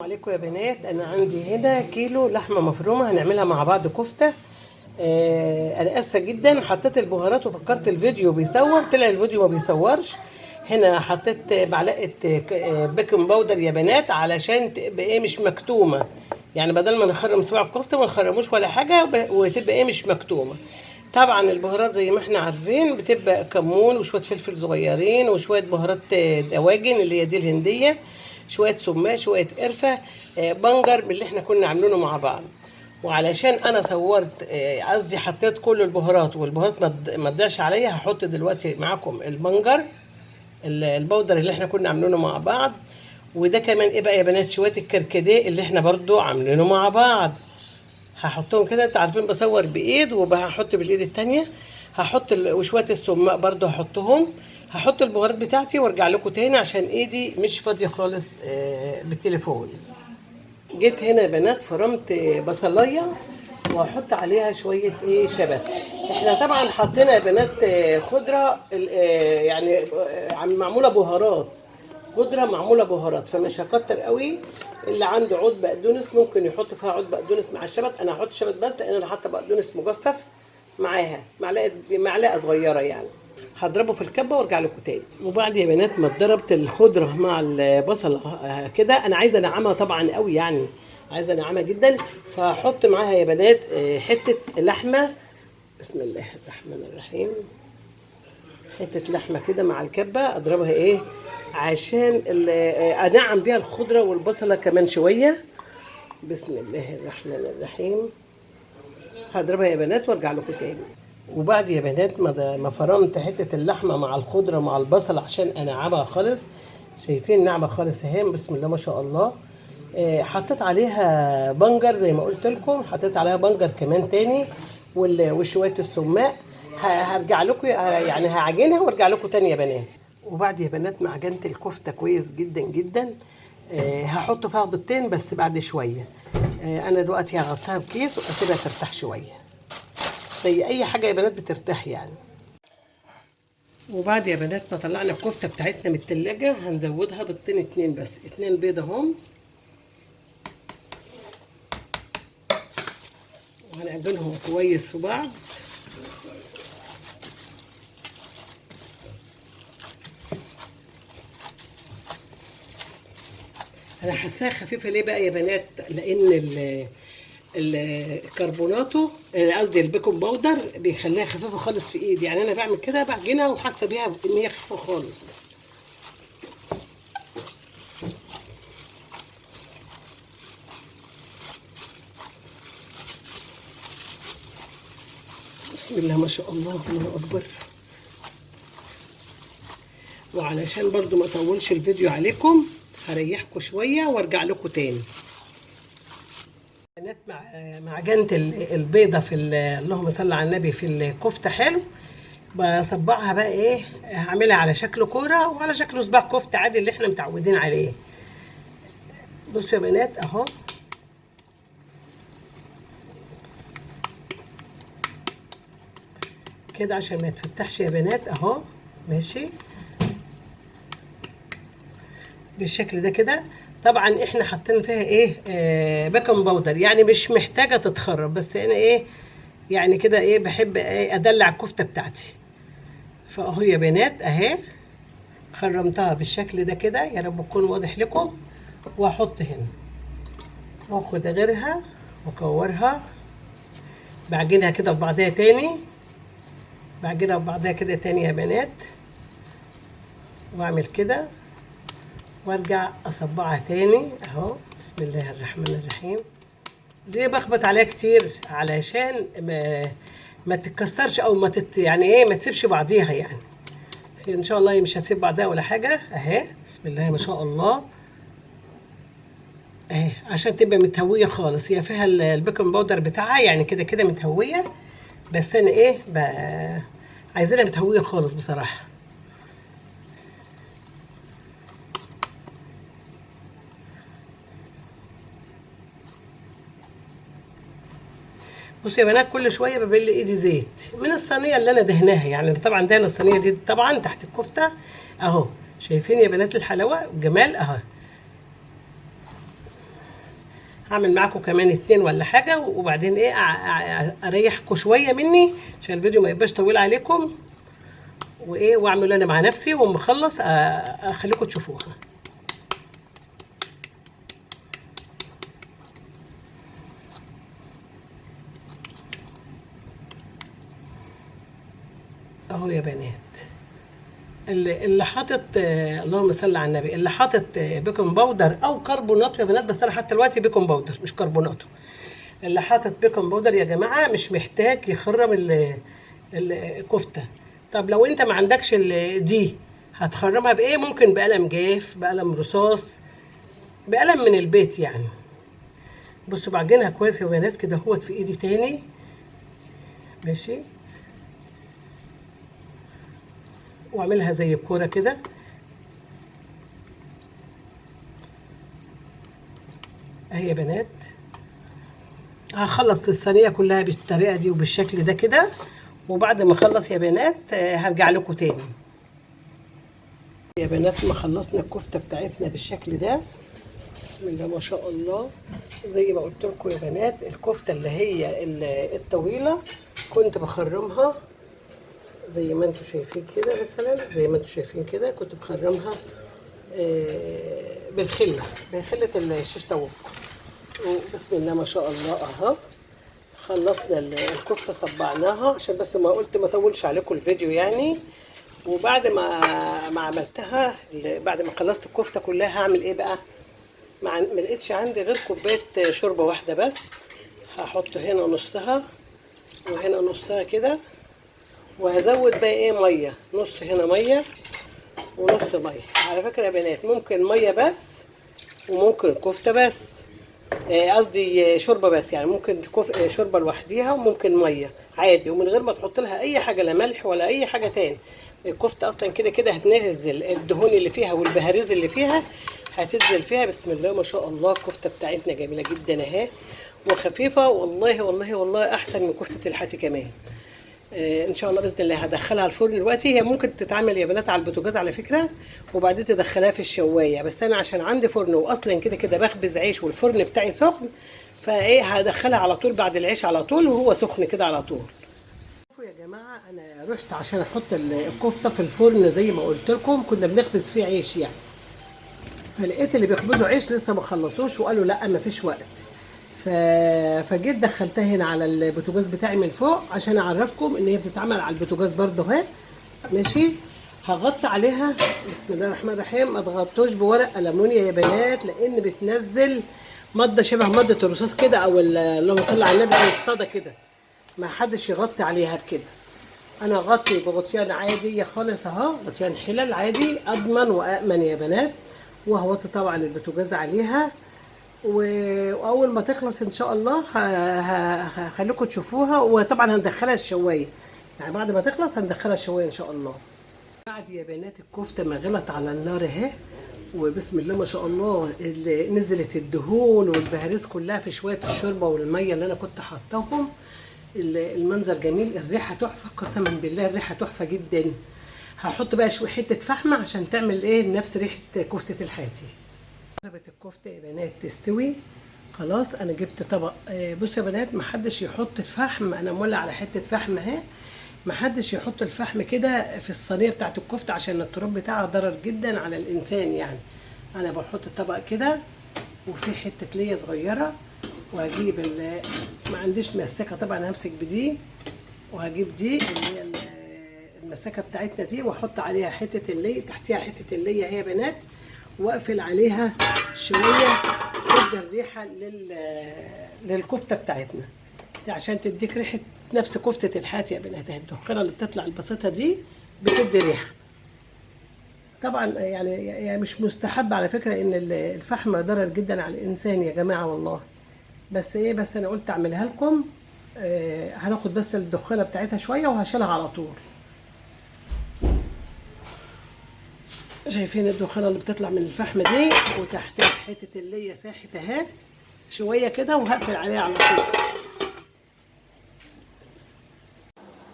عليكم يا بنات. انا عندي هنا كيلو لحمه مفرومه هنعملها مع بعض كفته. انا اسفه جدا، حطيت البهارات وفكرت الفيديو بيصور، طلع الفيديو ما بيصورش. هنا حطيت معلقه baking powder يا بنات علشان تبقى ايه مش مكتومة، يعني بدل ما نخرم صباع الكفتة ما نخرموش ولا حاجة، وتبقى ايه مش مكتومة. طبعا البهارات زي ما احنا عارفين بتبقى كمون وشوية فلفل صغيرين وشوية بهارات دواجن اللي هي دي الهندية، شوية سماق، شوية قرفه، بنجر من اللي احنا كنا عاملينه مع بعض. وعلشان انا صورت، قصدي حطيت كل البهارات والبهارات ما تضيعش عليا، هحط دلوقتي معاكم البنجر ال powder اللي احنا كنا عاملينه مع بعض. وده كمان ايه بقى يا بنات، شوية الكركديه اللي احنا برضو عاملينه مع بعض، هحطهم كده. انتوا عارفين بصور بايد وبحط بالايد التانية. هحط وشوية السماق برضو هحطهم. هحط البهارات بتاعتي وارجع لكم تاني عشان ايدي مش فاضية خالص، بالتليفون. جيت هنا يا بنات فرمت بصلايه وهحط عليها شوية ايه شبت. احنا طبعا حطينا يا بنات خضرة يعني معمولة بهارات، خضرة معمولة بهارات، فمش هكتر قوي. اللي عنده عود بقدونس ممكن يحط فيها عود بقدونس مع الشبت. انا هحط شبت بس لان انا حاطه بقدونس مجفف معاها، معلقه صغيرة يعني. هضربه في الكبه وارجع لكم تاني. وبعد يا بنات ما اتضربت الخضرة مع البصل كده، انا عايزه انعمها طبعا قوي، يعني عايزه انعمها جدا، فهحط معاها يا بنات حتة لحمه. بسم الله الرحمن الرحيم. حتة لحمه كده مع الكبه اضربها ايه عشان انعم بيها الخضرة والبصله كمان شوية. بسم الله الرحمن الرحيم. هضربها يا بنات وارجع لكم تاني. وبعد يا بنات ما فرمت حتة اللحمة مع الخضرة مع البصل عشان انعمها خالص، شايفين ناعمة خالص اهي بسم الله ما شاء الله. حطيت عليها بنجر زي ما قلت لكم، حطيت عليها بنجر كمان تاني وشوية السماق. هرجع لكم يعني هعجنها وارجع لكم تاني يا بنات. وبعد يا بنات ما عجنت الكفتة كويس جدا جدا، هحط فيها بيضتين بس بعد شوية. انا دلوقتي هغطيها بكيس واسيبها ترتاح شوية زي اي حاجة يا بنات بترتاح يعني. وبعد يا بنات ما طلعنا الكفتة بتاعتنا من التلاجة هنزودها بيضتين، 2 بس، 2 بيضة اهم، وهنعجنهم كويس في بعض. انا حاساها خفيفة ليه بقى يا بنات؟ لان الكربوناتو، قصدي ال baking powder بيخليها خفيفة خالص في ايدي، يعني انا بعمل كده بعجنها وحاسه بيها ان هي خفيفة خالص. بسم الله ما شاء الله، الله اكبر. وعلشان برضو ما اطولش الفيديو عليكم هريحكم شوية وارجع لكم تاني. بنات معجنة البيضة في اللهم صل على النبي في الكفتة حلو. بصبعها بقى ايه، هعملها على شكل كورة وعلى شكل صباع كفته عادي اللي احنا متعودين عليه. بصوا يا بنات اهو، كده عشان ما يتفتحش يا بنات اهو، ماشي بالشكل ده كده. طبعا احنا حاطين فيها ايه، baking powder، يعني مش محتاجه تتخرب، بس انا ايه يعني كده ايه بحب ايه ادلع الكفتة بتاعتي. فاهو يا بنات اهي خرمتها بالشكل ده كده، يا رب تكون واضح لكم. واحط هنا واخد غيرها واكورها، بعجنها كده في بعضها تاني، بعجنها في بعضها كده تاني يا بنات، واعمل كده وارجع اصبعها تاني اهو. بسم الله الرحمن الرحيم. ليه بخبط عليها كتير؟ علشان ما تتكسرش او ما تت يعني ايه ما تسيبش بعضيها يعني. ان شاء الله مش هتسيب بعضها ولا حاجة اهي. بسم الله ما شاء الله اهي، عشان تبقى متهويه خالص. هي فيها ال baking powder بتاعها يعني كده كده متهويه، بس انا ايه عايزينها متهويه خالص بصراحة. بصوا يا بنات كل شوية ببل ايدي زيت من الصينية اللي انا دهناها، يعني طبعا دهن الصينية دي طبعا تحت الكفتة اهو. شايفين يا بنات الحلاوة والجمال اهو. هعمل معاكم كمان 2 ولا حاجة، وبعدين ايه اريحكم شوية مني عشان الفيديو ما يبقاش طويل عليكم، وايه واعمل انا مع نفسي، واما اخلص اخليكم تشوفوها. اهو يا بنات، اللي حاطط اللهم صل على النبي، اللي حاطط baking powder او كربوناتو يا بنات، بس انا حاطه دلوقتي baking powder مش كربوناتو. اللي حاطط baking powder يا جماعة مش محتاج يخرم الكفتة. طب لو انت ما عندكش دي هتخرمها بايه؟ ممكن بقلم جاف، بقلم رصاص، بقلم من البيت يعني. بصوا بعجنها كويس يا بنات كده اهوت في ايدي تاني، ماشي، واعملها زي الكورة كده. اهي يا بنات، هخلص الصينية كلها بالطريقة دي وبالشكل ده كده، وبعد ما اخلص يا بنات هرجع لكم تاني. يا بنات ما خلصنا الكفتة بتاعتنا بالشكل ده، بسم الله ما شاء الله. زي ما قلت لكم يا بنات، الكفتة اللي هي الطويلة كنت بخرمها زي ما انتم شايفين كده، مثلا زي ما انتم شايفين كده كنت بخرمها بالخله، بخله الشيش طاووق. وبسم الله ما شاء الله اهو خلصنا الكفتة، صبعناها عشان بس ما قلت ما اطولش عليكم الفيديو يعني. وبعد ما عملتها، بعد ما خلصت الكفتة كلها هعمل ايه بقى؟ ما لقيتش عندي غير كوباية شوربة واحدة بس، هحط هنا نصها وهنا نصها كده، وهزود بقى ايه مية، نص هنا مية ونص مية. على فكرة يا بنات ممكن مية بس وممكن كفته بس، قصدي شوربة بس يعني، ممكن شوربة لوحديها وممكن مية عادي، ومن غير ما تحط لها اي حاجة، لا ملح ولا اي حاجة تاني. الكفتة اصلا كده كده هتنزل الدهون اللي فيها والبهاريز اللي فيها هتنزل فيها. بسم الله ما شاء الله الكفتة بتاعتنا جميلة جدا اهي وخفيفة، والله والله والله احسن من كفته الحاتي كمان. ان شاء الله باذن الله هدخلها الفرن دلوقتي. هي ممكن تتعمل يا بنات على البوتاجاز على فكرة، وبعدين تدخلها في الشوايه، بس انا عشان عندي فرن واصلا كده كده بخبز عيش والفرن بتاعي سخن، فايه هدخلها على طول بعد العيش على طول وهو سخن كده على طول. شوفوا يا جماعة، انا رحت عشان احط الكفتة في الفرن زي ما قلت لكم، كنا بنخبز فيه عيش يعني، فلقيت اللي بيخبزوا عيش لسه ما خلصوش وقالوا لا ما فيش وقت، فجيت دخلتها هنا على البوتاجاز بتاعي من فوق عشان اعرفكم ان هي بتتعمل على البوتاجاز برضه اهي. ماشي، هغطي عليها بسم الله الرحمن الرحيم. ما تغطوش بورق المونيا يا بنات، لان بتنزل مادة شبه مادة الرصاص كده، او اللهم صل على النبي الصدى كده، ما حدش يغطي عليها بكده. انا اغطي بغطيان عادي خالص اهو، غطيان حلل عادي، اضمن وامن يا بنات. وهوطي طبعا البوتاجاز عليها، واول ما تخلص ان شاء الله هخليكم تشوفوها. وطبعا هندخلها الشوايه يعني، بعد ما تخلص هندخلها الشوايه ان شاء الله. بعد يا بنات الكفتة ما غلت على النار اهي، وبسم الله ما شاء الله نزلت الدهون والبهاريز كلها في شوية الشوربة والمية اللي انا كنت حطاهم. المنظر جميل، الريحة تحفة، قسما بالله الريحة تحفة جدا. هحط بقى شوية حتة فحمه عشان تعمل ايه نفس ريحه كفته الحاتي. قربت الكفتة يا بنات تستوي خلاص. انا جبت طبق، بصوا يا بنات محدش يحط الفحم، انا مولع على حتة فحم اهي، محدش يحط الفحم كده في الصينية بتاعت الكفتة عشان التراب بتاعها ضرر جدا على الانسان يعني. انا بحط الطبق كده وفي حتة ليا صغيرة، وهجيب ما عنديش مسكه طبعا، همسك بدي وهجيب دي اللي هي المسكه بتاعتنا دي، واحط عليها حتة اللي تحتيها حتة اللي هي يا بنات، واقفل عليها شوية تدي الريحة للكفته بتاعتنا دي عشان تديك ريحه نفس كفته الحاتي يا بنات. الدخانه اللي بتطلع البسيطة دي بتدي ريحه طبعا يعني مش مستحب على فكرة ان الفحم ضرر جدا على الانسان يا جماعة والله، بس ايه، بس انا قلت اعملها لكم. هناخد بس الدخانه بتاعتها شوية وهشيلها على طول. شايفين الدخانه اللي بتطلع من الفحم دي، وتحتها حتة اللي ساحت اهي شوية كده، وهقفل عليها على طول.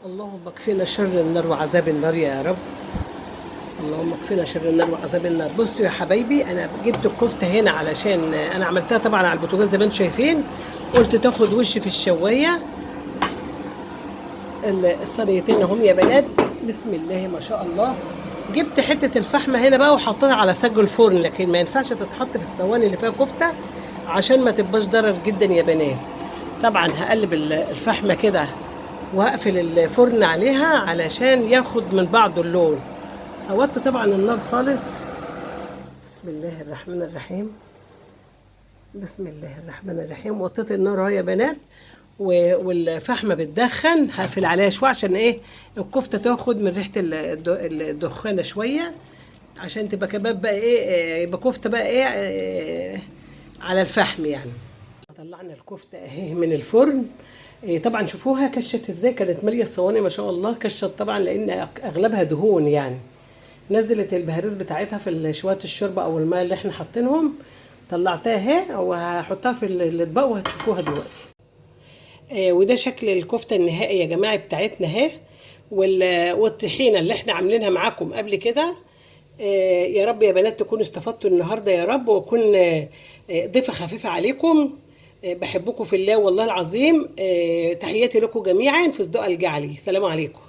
اللهم اكفينا شر النار وعذاب النار يا رب. اللهم اكفنا شر النار وعذاب النار. بصوا يا حبايبي، انا جبت الكفتة هنا علشان انا عملتها طبعا على البوتاجاز زي ما انتم شايفين، قلت تاخد وش في الشوايه. الصينيتين اهم يا بنات، بسم الله ما شاء الله. جبت حتة الفحمه هنا بقى وحطيتها على سج الفرن، لكن ما ينفعش تتحط في الصواني اللي فيها كفته عشان ما تبقاش ضرر جدا يا بنات. طبعا هقلب الفحمه كده وهقفل الفرن عليها علشان ياخد من بعضه اللون. اوطي طبعا النار خالص. بسم الله الرحمن الرحيم، بسم الله الرحمن الرحيم. وطيت النار اهو يا بنات، والفحمه بتدخن، هقفل عليها شوية عشان ايه الكفتة تاخد من ريحه الدخانه شوية، عشان تبقى كباب بقى ايه، يبقى كفته بقى ايه، على الفحم يعني. طلعنا الكفتة اهي من الفرن. طبعا شوفوها كشت ازاي، كانت ماليه الصواني ما شاء الله. كشت طبعا لان اغلبها دهون يعني. نزلت البهاريز بتاعتها في شوية الشوربة او الماء اللي احنا حاطينهم. طلعتها اهي وهحطها في الاطباق وهتشوفوها دلوقتي. وده شكل الكفتة النهائي يا جماعة بتاعتنا اهي، والطحينه اللي احنا عاملينها معاكم قبل كده. يا رب يا بنات تكونوا استفدتوا النهارده يا رب، واكون ضيفه خفيفة عليكم. بحبكم في الله والله العظيم. تحياتي لكم جميعا. فستق الجعلي. سلام عليكم.